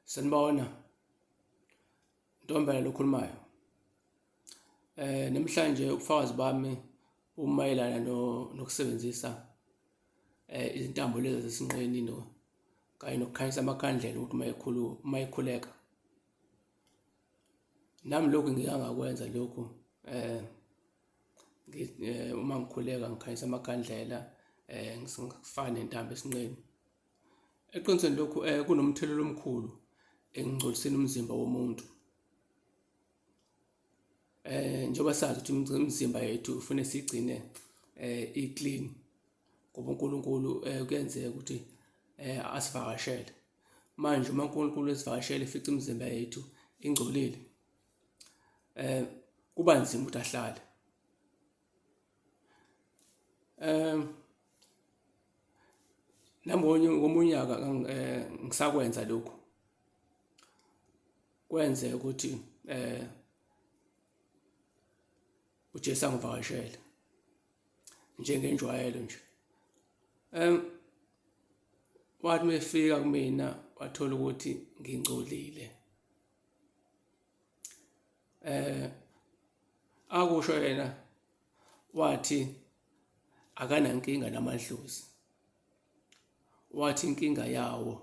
Sanibona. Ntombela lokhulumayo. Namhlanje ubufakazi bami bumayelana nokusebenzisa izintambo lezi zasesinqeni no kanye nokukhanyisa amakhandlela ukuthi uma ekhulu uma ekhuleka. Nami lokhu ngike ngakwenza lokhu uma ngikhuleka ngikhanyisa amakhandlela ngifake nentambo esinqeni. Eqinisweni lokhu kunomthelela omkhulu ekungcoliseni umzimba womuntu. Njengoba sazi ukuthi imizimba yethu ufune siyigcine i-clean ngoba uNkulunkulu kuyenzeka ukuthi asivakashele. Manje uma uNkulunkulu esivakashele efica imizimba yethu ingcolile, kuba nzima ukuthi ahlale. Nami ngomunye unyaka ngisakwenza lokhu kwenzeka ukuthi uJesu angivakashele njengenjwayelo nje. Wathi uma efika kumina wathola ukuthi ngingcolile. Akusho yena wathi akanankinga namadlozi, wathi inkinga yawo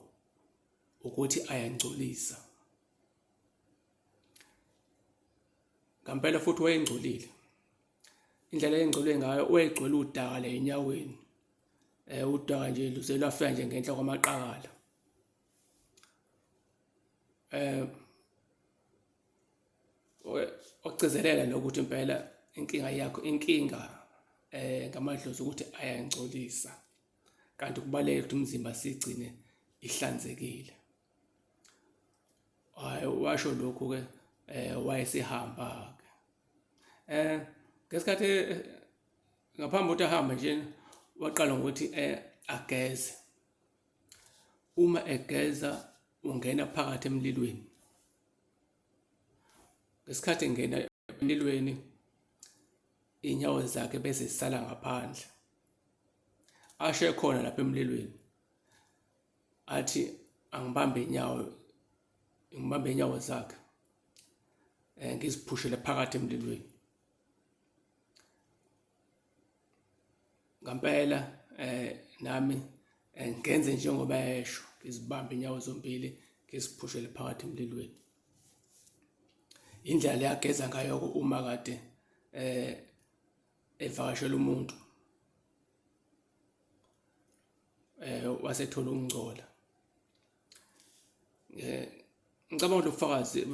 ukuthi ayangcolisa. Ngampela futhi wayengcolile, indlela ayengcole ngayo wayegcwele udaka la enyaweni, udaka nje luze lwafika nje ngenhla kwamaqakala. Okugcizelela lokho ukuthi impela inkinga yakho inkinga ngamadlozi ukuthi ayangcolisa kanti kubalulekile ukuthi umzimba sigcine ihlanzekile. Hhayi washo lokhu-ke wayesehamba-ke. Ngesikhathi ngaphambi kokuthi ahambe nje waqala ngokuthi ageze. Uma egeza ungena phakathi emlilweni. Ngesikhathi engena emlilweni iy'nyawo zakhe bese zisala ngaphandle. Ashe khona lapha emlilweni athi angibambe inyawo ngibambe inyawo zakhe ngiziphushele phakathi emlilweni. Ngampela nami ngenze njengoba esho ngizibambe inyawo zombili ngiziphushele phakathi emlilweni. Indlela le ageza ngayo uma kade evakashela umuntu wasethola ukungcola. Ngicabanga ukuthi ubufakazi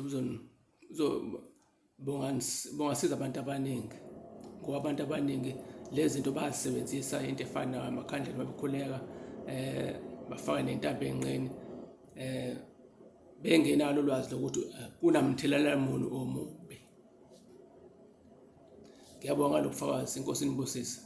bungasiza abantu abaningi ngoba abantu abaningi lezi zinto bayazisebenzisa into efana amakhandlela uma bekhuleka bafake nentambo enqeni bengenalo ulwazi lokuthi kunamthelela muni omubi. Ngiyabonga lo bufakazi, inkosi inibusise.